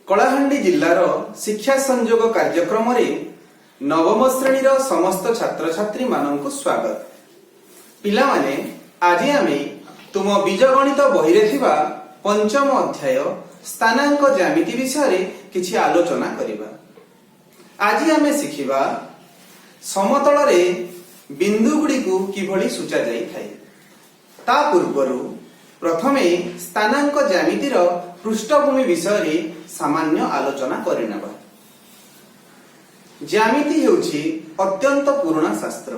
କଳାହାଣ୍ଡି ଜିଲ୍ଲାର ଶିକ୍ଷା ସଂଯୋଗ କାର୍ଯ୍ୟକ୍ରମରେ ନବମ ଶ୍ରେଣୀର ସମସ୍ତ ଛାତ୍ରଛାତ୍ରୀମାନଙ୍କୁ ସ୍ୱାଗତ। ପିଲାମାନେ, ଆଜି ଆମେ ତୁମ ବୀଜଗଣିତ ବହିରେ ଥିବା ପଞ୍ଚମ ଅଧ୍ୟାୟ ସ୍ଥାନାଙ୍କ ଜ୍ୟାମିତି ବିଷୟରେ କିଛି ଆଲୋଚନା କରିବା। ଆଜି ଆମେ ଶିଖିବା ସମତଳରେ ବିନ୍ଦୁଗୁଡ଼ିକୁ କିଭଳି ସୂଚାଯାଇଥାଏ। ତା ପୂର୍ବରୁ ପ୍ରଥମେ ସ୍ଥାନାଙ୍କ ଜ୍ୟାମିତିର ପୃଷ୍ଠଭୂମି ବିଷୟରେ ସାମାନ୍ୟ ଆଲୋଚନା କରିନେବା। ଜ୍ୟାମିତି ହେଉଛି ଅତ୍ୟନ୍ତ ପୁରୁଣା ଶାସ୍ତ୍ର।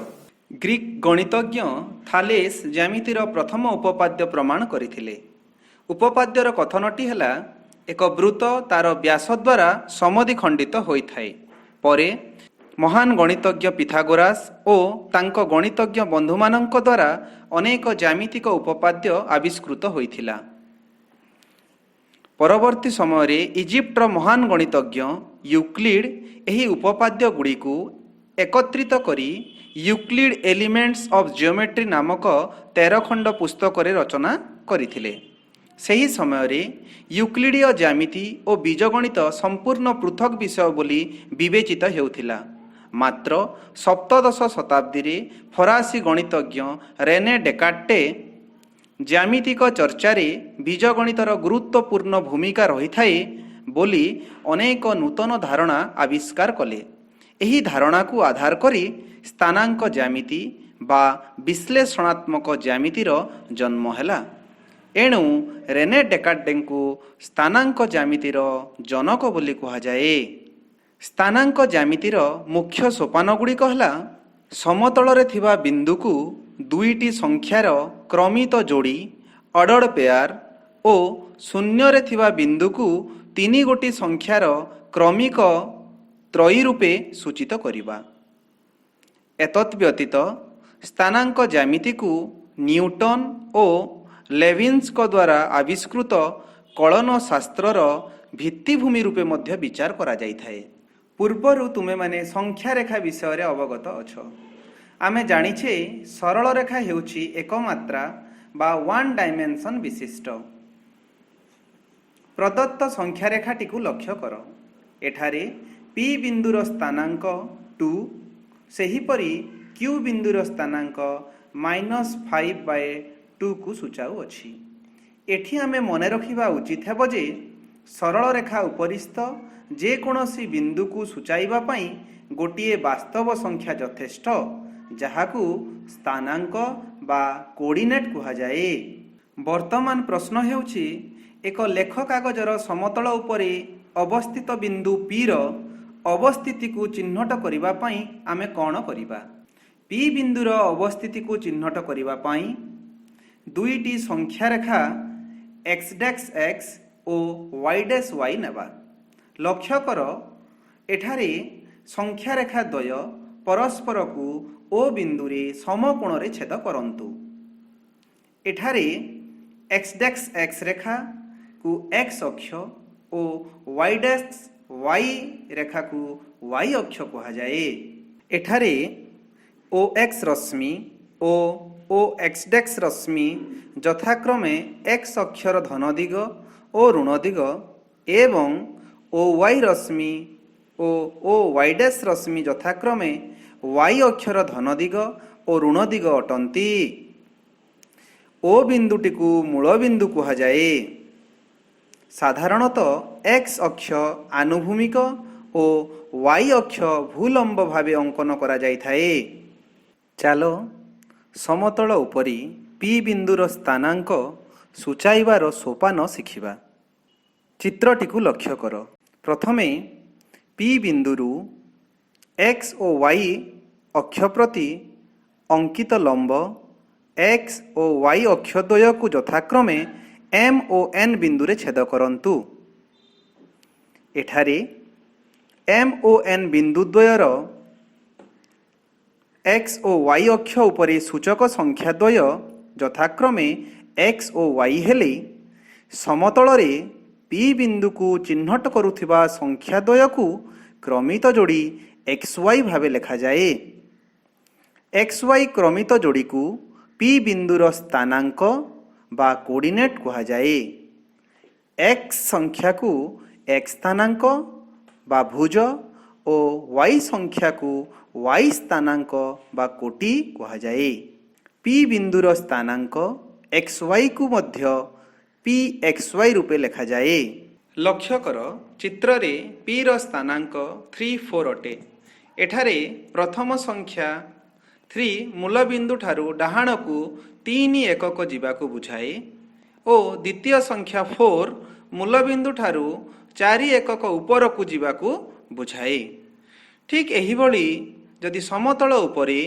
ଗ୍ରୀକ୍ ଗଣିତଜ୍ଞ ଥାଲେସ୍ ଜ୍ୟାମିତିର ପ୍ରଥମ ଉପପାଦ୍ୟ ପ୍ରମାଣ କରିଥିଲେ। ଉପପାଦ୍ୟର କଥନଟି ହେଲା, ଏକ ବୃତ୍ତ ତାର ବ୍ୟାସ ଦ୍ୱାରା ସମଦ୍ୱିଖଣ୍ଡିତ ହୋଇଥାଏ। ପରେ ମହାନ ଗଣିତଜ୍ଞ ପିଥାଗୋରାସ୍ ଓ ତାଙ୍କ ଗଣିତଜ୍ଞ ବନ୍ଧୁମାନଙ୍କ ଦ୍ୱାରା ଅନେକ ଜ୍ୟାମିତିକ ଉପପାଦ୍ୟ ଆବିଷ୍କୃତ ହୋଇଥିଲା। ପରବର୍ତ୍ତୀ ସମୟରେ ଇଜିପ୍ଟର ମହାନ ଗଣିତଜ୍ଞ ୟୁକ୍ଲିଡ୍ ଏହି ଉପପାଦ୍ୟ ଗୁଡ଼ିକୁ ଏକତ୍ରିତ କରି ୟୁକ୍ଲିଡ୍ ଏଲିମେଣ୍ଟସ୍ ଅଫ୍ ଜିଓମେଟ୍ରି ନାମକ 13 ଖଣ୍ଡ ପୁସ୍ତକରେ ରଚନା କରିଥିଲେ। ସେହି ସମୟରେ ୟୁକ୍ଲିଡୀୟ ଜ୍ୟାମିତି ଓ ବୀଜଗଣିତ ସମ୍ପୂର୍ଣ୍ଣ ପୃଥକ୍ ବିଷୟ ବୋଲି ବିବେଚିତ ହେଉଥିଲା। ମାତ୍ର 17ଶ ଶତାବ୍ଦୀରେ ଫରାସୀ ଗଣିତଜ୍ଞ ରେନେ ଡେକାର୍ଟେ ଜ୍ୟାମିତିକ ଚର୍ଚ୍ଚାରେ ବୀଜଗଣିତର ଗୁରୁତ୍ୱପୂର୍ଣ୍ଣ ଭୂମିକା ରହିଥାଏ ବୋଲି ଅନେକ ନୂତନ ଧାରଣା ଆବିଷ୍କାର କଲେ। ଏହି ଧାରଣାକୁ ଆଧାର କରି ସ୍ଥାନାଙ୍କ ଜ୍ୟାମିତି ବା ବିଶ୍ଳେଷଣାତ୍ମକ ଜ୍ୟାମିତିର ଜନ୍ମ ହେଲା। ଏଣୁ ରେନେ ଡେକାର୍ଟେଙ୍କୁ ସ୍ଥାନାଙ୍କ ଜ୍ୟାମିତିର ଜନକ ବୋଲି କୁହାଯାଏ। ସ୍ଥାନାଙ୍କ ଜ୍ୟାମିତିର ମୁଖ୍ୟ ସୋପାନଗୁଡ଼ିକ ହେଲା, ସମତଳରେ ଥିବା ବିନ୍ଦୁକୁ ଦୁଇଟି ସଂଖ୍ୟାର କ୍ରମିତ ଯୋଡ଼ି, ଅର୍ଡର୍ଡ ପେୟାର, ଓ ଶୂନ୍ୟରେ ଥିବା ବିନ୍ଦୁକୁ ତିନି ଗୋଟି ସଂଖ୍ୟାର କ୍ରମିକ ତ୍ରୟୀ ରୂପେ ସୂଚିତ କରିବା। ଏତଦ୍ ବ୍ୟତୀତ ସ୍ଥାନାଙ୍କ ଜ୍ୟାମିତିକୁ ନ୍ୟୁଟନ୍ ଓ ଲେବନିଜ୍ଙ୍କ ଦ୍ୱାରା ଆବିଷ୍କୃତ କଳନ ଶାସ୍ତ୍ରର ଭିତ୍ତିଭୂମି ରୂପେ ମଧ୍ୟ ବିଚାର କରାଯାଇଥାଏ। ପୂର୍ବରୁ ତୁମେମାନେ ସଂଖ୍ୟାରେଖା ବିଷୟରେ ଅବଗତ ଅଛ। ଆମେ ଜାଣିଛେ, ସରଳ ରେଖା ହେଉଛି ଏକ ମାତ୍ରା ବା ୱାନ୍ ଡାଇମେନସନ୍ ବିଶିଷ୍ଟ। ପ୍ରଦତ୍ତ ସଂଖ୍ୟାରେଖାଟିକୁ ଲକ୍ଷ୍ୟ କର। ଏଠାରେ ପି ବିନ୍ଦୁର ସ୍ଥାନାଙ୍କ 2, ସେହିପରି କ୍ୟୁ ବିନ୍ଦୁର ସ୍ଥାନାଙ୍କ -5/2କୁ ସୂଚାଉଅଛି। ଏଠି ଆମେ ମନେ ରଖିବା ଉଚିତ ହେବ ଯେ, ସରଳ ରେଖା ଉପରିସ୍ଥ ଯେକୌଣସି ବିନ୍ଦୁକୁ ସୂଚାଇବା ପାଇଁ ଗୋଟିଏ ବାସ୍ତବ ସଂଖ୍ୟା ଯଥେଷ୍ଟ, ଯାହାକୁ ସ୍ଥାନାଙ୍କ ବା କୋଅର୍ଡିନେଟ୍ କୁହାଯାଏ। ବର୍ତ୍ତମାନ ପ୍ରଶ୍ନ ହେଉଛି, ଏକ ଲେଖ କାଗଜର ସମତଳ ଉପରେ ଅବସ୍ଥିତ ବିନ୍ଦୁ ପି ର ଅବସ୍ଥିତିକୁ ଚିହ୍ନଟ କରିବା ପାଇଁ ଆମେ କ'ଣ କରିବା? ପି ବିନ୍ଦୁର ଅବସ୍ଥିତିକୁ ଚିହ୍ନଟ କରିବା ପାଇଁ ଦୁଇଟି ସଂଖ୍ୟାରେଖା ଏକ୍ସ ଡ୍ୟାସ୍ ଏକ୍ସ ଓ ୱାଇ ଡ୍ୟାସ୍ ୱାଇ ନେବା। ଲକ୍ଷ୍ୟ କର, ଏଠାରେ ସଂଖ୍ୟାରେଖା ଦ୍ୱୟ ପରସ୍ପରକୁ ଓ ବିନ୍ଦୁରେ ସମକୋଣରେ ଛେଦ କରନ୍ତୁ। ଏଠାରେ ଏକ୍ସ ଡ୍ୟାସ୍ ଏକ୍ସ ରେଖାକୁ ଏକ୍ସ ଅକ୍ଷ ଓ ୱାଇ ଡ୍ୟାସ୍ ୱାଇ ରେଖାକୁ ୱାଇ ଅକ୍ଷ କୁହାଯାଏ। ଏଠାରେ ଓ ଏକ୍ସ ରଶ୍ମି ଓ ଓ ଏକ୍ସ ଡ୍ୟାସ୍ ରଶ୍ମି ଯଥାକ୍ରମେ ଏକ୍ସ ଅକ୍ଷର ଧନ ଦିଗ ଓ ଋଣ ଦିଗ ଏବଂ ଓ ୱାଇ ରଶ୍ମି ଓ ଓ ୱାଇ ଡ୍ୟାସ୍ ରଶ୍ମି ଯଥାକ୍ରମେ ୱାଇ ଅକ୍ଷର ଧନ ଦିଗ ଓ ଋଣ ଦିଗ ଅଟନ୍ତି। ଓ ବିନ୍ଦୁଟିକୁ ମୂଳ ବିନ୍ଦୁ କୁହାଯାଏ। ସାଧାରଣତଃ ଏକ୍ସ ଅକ୍ଷ ଆନୁଭୂମିକ ଓ ୱାଇ ଅକ୍ଷ ଭୂଲମ୍ବ ଭାବେ ଅଙ୍କନ କରାଯାଇଥାଏ। ଚାଲ, ସମତଳ ଉପରେ ପି ବିନ୍ଦୁର ସ୍ଥାନାଙ୍କ ସୂଚାଇବାର ସୋପାନ ଶିଖିବା। ଚିତ୍ରଟିକୁ ଲକ୍ଷ୍ୟ କର। ପ୍ରଥମେ ପି ବିନ୍ଦୁରୁ ଏକ୍ସ ଓ ୱାଇ ଅକ୍ଷ ପ୍ରତି ଅଙ୍କିତ ଲମ୍ବ ଏକ୍ସ ଓ ୱାଇ ଅକ୍ଷଦ୍ୱୟକୁ ଯଥାକ୍ରମେ ଏମ୍ ଓ ଏନ୍ ବିନ୍ଦୁରେ ଛେଦ କରନ୍ତୁ। ଏଠାରେ ଏମ୍ ଓ ଏନ୍ ବିନ୍ଦୁଦ୍ୱୟର ଏକ୍ସ ଓ ୱାଇ ଅକ୍ଷ ଉପରେ ସୂଚକ ସଂଖ୍ୟାଦ୍ୱୟ ଯଥାକ୍ରମେ ଏକ୍ସ ଓ ୱାଇ ହେଲେ, ସମତଳରେ ପି ବିନ୍ଦୁକୁ ଚିହ୍ନଟ କରୁଥିବା ସଂଖ୍ୟାଦ୍ୱୟକୁ କ୍ରମିତ ଯୋଡ଼ି ଏକ୍ସ ୱାଇ ଭାବେ ଲେଖାଯାଏ। ଏକ୍ସ ୱାଇ କ୍ରମିତ ଯୋଡ଼ିକୁ ପି ବିନ୍ଦୁର ସ୍ଥାନାଙ୍କ ବା କୋଅର୍ଡିନେଟ୍ କୁହାଯାଏ। ଏକ୍ସ ସଂଖ୍ୟାକୁ ଏକ୍ସ ସ୍ଥାନାଙ୍କ ବା ଭୁଜ ଓ ୱାଇ ସଂଖ୍ୟାକୁ ୱାଇ ସ୍ଥାନାଙ୍କ ବା କୋଟି କୁହାଯାଏ। ପି ବିନ୍ଦୁର ସ୍ଥାନାଙ୍କ ଏକ୍ସ ୱାଇକୁ ମଧ୍ୟ ପି ଏକ୍ସ ୱାଇ ରୂପେ ଲେଖାଯାଏ। ଲକ୍ଷ୍ୟ କର, ଚିତ୍ରରେ ପିର ସ୍ଥାନାଙ୍କ 3 4 ଅଟେ। ଏଠାରେ ପ୍ରଥମ ସଂଖ୍ୟା 3 ମୂଳବିନ୍ଦୁଠାରୁ ଡାହାଣକୁ 3 ଏକକ ଯିବାକୁ ବୁଝାଏ ଓ ଦ୍ୱିତୀୟ ସଂଖ୍ୟା 4 ମୂଳବିନ୍ଦୁଠାରୁ 4 ଏକକ ଉପରକୁ ଯିବାକୁ ବୁଝାଏ। ଠିକ୍ ଏହିଭଳି ଯଦି ସମତଳ ଉପରେ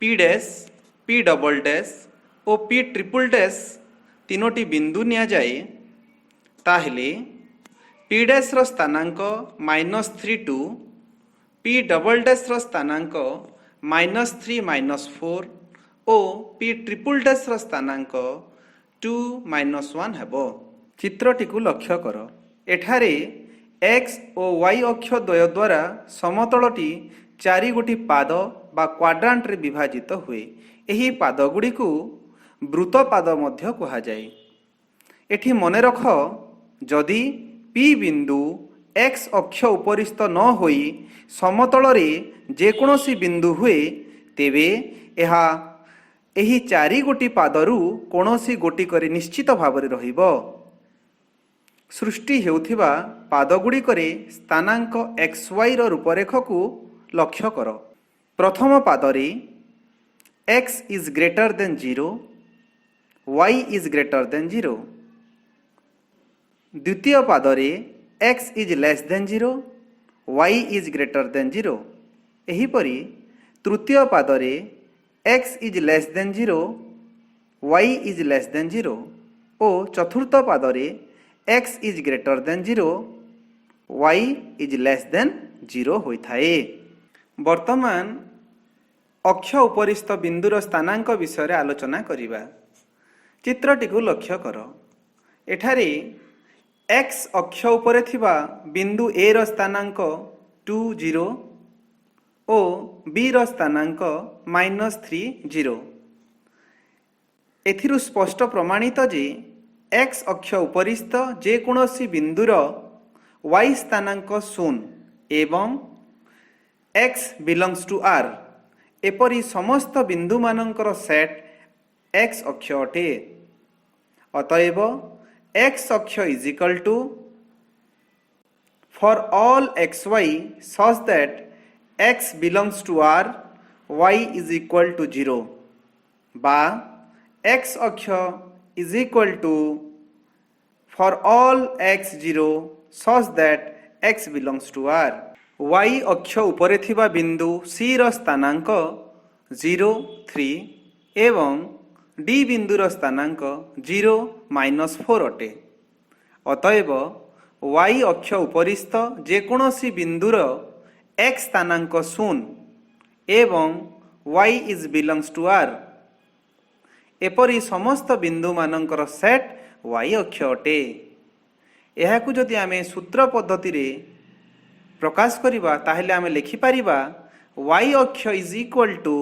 P dash, P double dash ଓ ପି ଟ୍ରିପୁଲ୍ ଡ୍ୟାସ୍ ତିନୋଟି ବିନ୍ଦୁ ନିଆଯାଏ, ତାହେଲେ ପି ଡ୍ୟାସ୍ର ସ୍ଥାନାଙ୍କ -3 2, ପି ଡବଲ୍ ଡ୍ୟାସ୍ର ସ୍ଥାନାଙ୍କ -3 -4 ଓ ପି ଟ୍ରିପୁଲ୍ ଡ୍ୟାସ୍ର ସ୍ଥାନାଙ୍କ 2 -1 ହେବ। ଚିତ୍ରଟିକୁ ଲକ୍ଷ୍ୟ କର। ଏଠାରେ ଏକ୍ସ ଓ ୱାଇ ଅକ୍ଷ ଦ୍ୱୟ ଦ୍ୱାରା ସମତଳଟି ଚାରିଗୋଟି ପାଦ ବା କ୍ୱାଡ୍ରାଣ୍ଟରେ ବିଭାଜିତ ହୁଏ। ଏହି ପାଦଗୁଡ଼ିକୁ ବୃତ୍ତପାଦ ମଧ୍ୟ କୁହାଯାଏ। ଏଠି ମନେ ରଖ, ଯଦି ପି ବିନ୍ଦୁ ଏକ୍ସ ଅକ୍ଷ ଉପରିସ୍ଥ ନ ହୋଇ ସମତଳରେ ଯେକୌଣସି ବିନ୍ଦୁ ହୁଏ, ତେବେ ଏହା ଏହି ଚାରିଗୋଟି ପାଦରୁ କୌଣସି ଗୋଟିକରେ ନିଶ୍ଚିତ ଭାବରେ ରହିବ। ସୃଷ୍ଟି ହେଉଥିବା ପାଦଗୁଡ଼ିକରେ ସ୍ଥାନାଙ୍କ ଏକ୍ସ ୱାଇର ରୂପରେଖକୁ ଲକ୍ଷ୍ୟ କର। ପ୍ରଥମ ପାଦରେ x is greater than 0, y is greater than 0। ଦ୍ୱିତୀୟ ପାଦରେ x is less than 0, y is greater than 0। ଏହିପରି ତୃତୀୟ ପାଦରେ x is less than 0, y is less than 0 ଓ ଚତୁର୍ଥ ପାଦରେ x is greater than 0, y is less than 0 ହୋଇଥାଏ। ବର୍ତ୍ତମାନ ଅକ୍ଷ ଉପରିସ୍ଥ ବିନ୍ଦୁର ସ୍ଥାନାଙ୍କ ବିଷୟରେ ଆଲୋଚନା କରିବା। ଚିତ୍ରଟିକୁ ଲକ୍ଷ୍ୟ କର। ଏଠାରେ ଏକ୍ସ ଅକ୍ଷ ଉପରେ ଥିବା ବିନ୍ଦୁ ଏ ର ସ୍ଥାନାଙ୍କ 2 0 ଓ ବି ର ସ୍ଥାନାଙ୍କ -3 0। ଏଥିରୁ ସ୍ପଷ୍ଟ ପ୍ରମାଣିତ ଯେ ଏକ୍ସ ଅକ୍ଷ ଉପରିସ୍ଥ ଯେକୌଣସି ବିନ୍ଦୁର ୱାଇ ସ୍ଥାନାଙ୍କ ଶୂନ ଏବଂ ଏକ୍ସ ବିଲଙ୍ଗସ୍ ଟୁ ଆର୍, ଏପରି ସମସ୍ତ ବିନ୍ଦୁମାନଙ୍କର ସେଟ୍ ଏକ୍ସ ଅକ୍ଷ ଅଟେ। ଅତଏବ ଏକ୍ସ ଅକ୍ଷ is equal to for all xy such that x belongs to R, y is equal to 0 ବା x ଅକ୍ଷ is equal to for all x 0 such that x belongs to R। y ଅକ୍ଷ ଉପରେ ଥିବା ବିନ୍ଦୁ C ର ସ୍ଥାନାଙ୍କ 0 3 ଏବଂ D ବିନ୍ଦୁର ସ୍ଥାନାଙ୍କ 0 -4 ଅଟେ। ଅତଏବ y ଅକ୍ଷ ଉପରିସ୍ଥ ଯେକୌଣସି ବିନ୍ଦୁର x ସ୍ଥାନାଙ୍କ ଶୂନ ଏବଂ y is belongs to R, ଏପରି ସମସ୍ତ ବିନ୍ଦୁମାନଙ୍କର ସେଟ୍ y ଅକ୍ଷ ଅଟେ। ଏହାକୁ ଯଦି ଆମେ ସୂତ୍ର ପଦ୍ଧତିରେ ପ୍ରକାଶ କରିବା, ତାହେଲେ ଆମେ ଲେଖିପାରିବା y ଅକ୍ଷ is equal to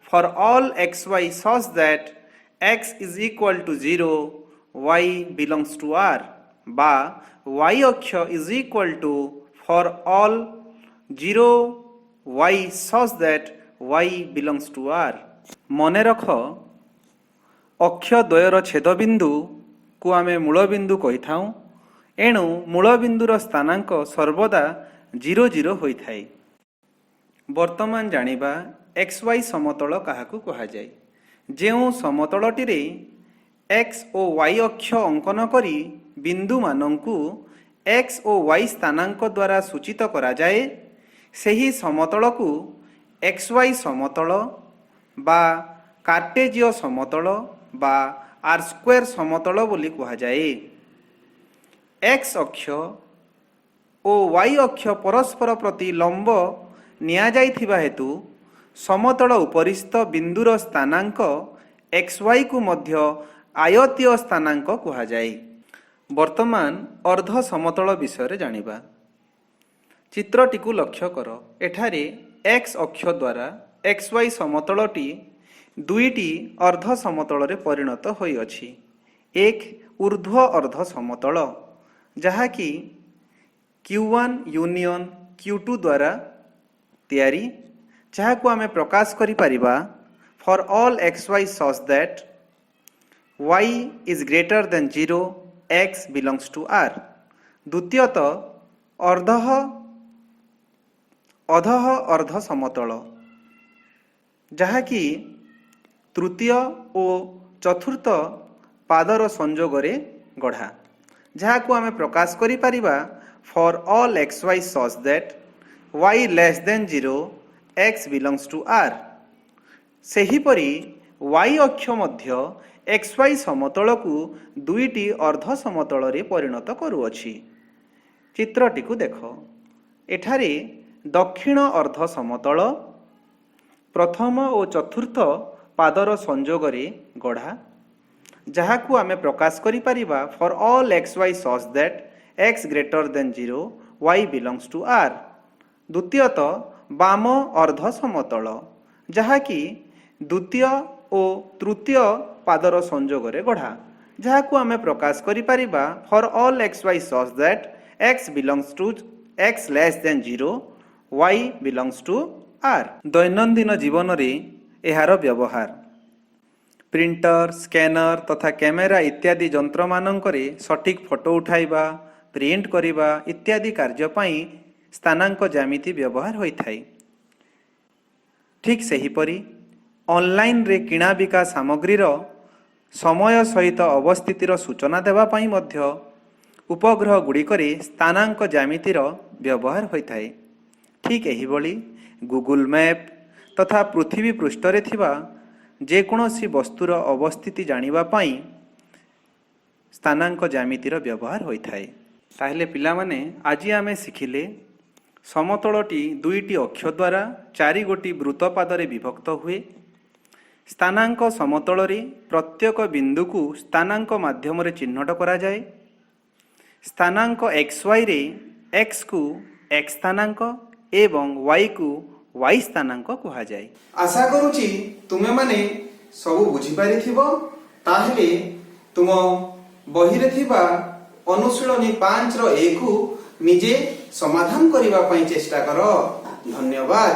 for all x y such that x is equal to 0, y belongs to R ବା y ଅକ୍ଷ is equal to for all 0 y such that y belongs to R। ମନେ ରଖ, ଅକ୍ଷ ଦ୍ୱୟର ଛେଦବିନ୍ଦୁକୁ ଆମେ ମୂଳବିନ୍ଦୁ କହିଥାଉଁ। ଏଣୁ ମୂଳବିନ୍ଦୁର ସ୍ଥାନାଙ୍କ ସର୍ବଦା 0 0 ହୋଇଥାଏ। ବର୍ତ୍ତମାନ ଜାଣିବା ଏକ୍ସ ୱାଇ ସମତଳ କାହାକୁ କୁହାଯାଏ। ଯେଉଁ ସମତଳଟିରେ ଏକ୍ସ ଓ ୱାଇ ଅକ୍ଷ ଅଙ୍କନ କରି ବିନ୍ଦୁମାନଙ୍କୁ ଏକ୍ସ ଓ ୱାଇ ସ୍ଥାନାଙ୍କ ଦ୍ୱାରା ସୂଚିତ କରାଯାଏ, ସେହି ସମତଳକୁ ଏକ୍ସ ୱାଇ ସମତଳ ବା କାର୍ଟେଜୀୟ ସମତଳ ବା ଆର୍ ସ୍କୋୟାର ସମତଳ ବୋଲି କୁହାଯାଏ। ଏକ୍ସ ଅକ୍ଷ ଓ ୱାଇ ଅକ୍ଷ ପରସ୍ପର ପ୍ରତି ଲମ୍ବ ନିଆଯାଇଥିବା ହେତୁ ସମତଳ ଉପରିସ୍ଥ ବିନ୍ଦୁର ସ୍ଥାନାଙ୍କ ଏକ୍ସ ୱାଇକୁ ମଧ୍ୟ ଆୟତୀୟ ସ୍ଥାନାଙ୍କ କୁହାଯାଏ। ବର୍ତ୍ତମାନ ଅର୍ଦ୍ଧ ସମତଳ ବିଷୟରେ ଜାଣିବା। ଚିତ୍ରଟିକୁ ଲକ୍ଷ୍ୟ କର। ଏଠାରେ ଏକ୍ସ ଅକ୍ଷ ଦ୍ୱାରା ଏକ୍ସ ୱାଇ ସମତଳଟି ଦୁଇଟି ଅର୍ଦ୍ଧ ସମତଳରେ ପରିଣତ ହୋଇଅଛି। ଏକ, ଉର୍ଦ୍ଧ୍ୱ ଅର୍ଦ୍ଧ ସମତଳ, ଯାହାକି Q1 union Q2 ଦ୍ୱାରା ତିଆରି, ଯାହାକୁ ଆମେ ପ୍ରକାଶ କରିପାରିବା for all x y such that y is greater than 0, x belongs to R. ଦ୍ୱିତୀୟତଃ, ଅଧଃ ଅର୍ଦ୍ଧ ସମତଳ, ଯାହାକି ତୃତୀୟ ଓ ଚତୁର୍ଥ ପାଦର ସଂଯୋଗରେ ଗଢ଼ା, ଯାହାକୁ ଆମେ ପ୍ରକାଶ କରିପାରିବା for all x y such that y less than 0, x belongs to R. ସେହିପରି y ଅକ୍ଷ ମଧ୍ୟ ଏକ୍ସ ୱାଇ ସମତଳକୁ ଦୁଇଟି ଅର୍ଦ୍ଧ ସମତଳରେ ପରିଣତ କରୁଅଛି। ଚିତ୍ରଟିକୁ ଦେଖ। ଏଠାରେ ଦକ୍ଷିଣ ଅର୍ଦ୍ଧ ସମତଳ ପ୍ରଥମ ଓ ଚତୁର୍ଥ ପାଦର ସଂଯୋଗରେ ଗଢ଼ା, ଯାହାକୁ ଆମେ ପ୍ରକାଶ କରିପାରିବା for all x y such that x greater than 0, y belongs to R. ଦ୍ୱିତୀୟତଃ, ବାମ ଅର୍ଦ୍ଧ ସମତଳ, ଯାହାକି ଦ୍ୱିତୀୟ ଓ ତୃତୀୟ ପାଦର ସଂଯୋଗରେ ଗଢ଼ା, ଯାହାକୁ ଆମେ ପ୍ରକାଶ କରିପାରିବା for all x y such that x belongs to x less than 0, y belongs to R. ଦୈନନ୍ଦିନ ଜୀବନରେ ଏହାର ବ୍ୟବହାର: ପ୍ରିଣ୍ଟର, ସ୍କାନର ତଥା କ୍ୟାମେରା ଇତ୍ୟାଦି ଯନ୍ତ୍ରମାନଙ୍କରେ ସଠିକ୍ ଫଟୋ ଉଠାଇବା, ପ୍ରିଣ୍ଟ କରିବା ଇତ୍ୟାଦି କାର୍ଯ୍ୟ ପାଇଁ ସ୍ଥାନାଙ୍କ ଜ୍ୟାମିତି ବ୍ୟବହାର ହୋଇଥାଏ। ଠିକ୍ ସେହିପରି ଅନଲାଇନରେ କିଣାବିକା ସାମଗ୍ରୀର ସମୟ ସହିତ ଅବସ୍ଥିତିର ସୂଚନା ଦେବା ପାଇଁ ମଧ୍ୟ ଉପଗ୍ରହ ଗୁଡ଼ିକରେ ସ୍ଥାନାଙ୍କ ଜ୍ୟାମିତିର ବ୍ୟବହାର ହୋଇଥାଏ। ଠିକ୍ ଏହିଭଳି ଗୁଗୁଲ ମ୍ୟାପ୍ ତଥା ପୃଥିବୀ ପୃଷ୍ଠରେ ଥିବା ଯେକୌଣସି ବସ୍ତୁର ଅବସ୍ଥିତି ଜାଣିବା ପାଇଁ ସ୍ଥାନାଙ୍କ ଜ୍ୟାମିତିର ବ୍ୟବହାର ହୋଇଥାଏ। ତାହେଲେ ପିଲାମାନେ, ଆଜି ଆମେ ଶିଖିଲେ ସମତଳଟି ଦୁଇଟି ଅକ୍ଷ ଦ୍ୱାରା ଚାରି ଗୋଟି ବୃତ୍ତପାଦରେ ବିଭକ୍ତ ହୁଏ। ସ୍ଥାନାଙ୍କ ସମତଳରେ ପ୍ରତ୍ୟେକ ବିନ୍ଦୁକୁ ସ୍ଥାନାଙ୍କ ମାଧ୍ୟମରେ ଚିହ୍ନଟ କରାଯାଏ। ସ୍ଥାନାଙ୍କ ଏକ୍ସ ୱାଇରେ ଏକ୍ସକୁ ଏକ୍ସ ସ୍ଥାନାଙ୍କ ଏବଂ ୱାଇକୁ ୱାଇ ସ୍ଥାନାଙ୍କ କୁହାଯାଏ। ଆଶା କରୁଛି ତୁମେମାନେ ସବୁ ବୁଝିପାରିଥିବ। ତାହେଲେ ତୁମ ବହିରେ ଥିବା ଅନୁଶୀଳନୀ 5ର ଏକୁ ନିଜେ ସମାଧାନ କରିବା ପାଇଁ ଚେଷ୍ଟା କର। ଧନ୍ୟବାଦ।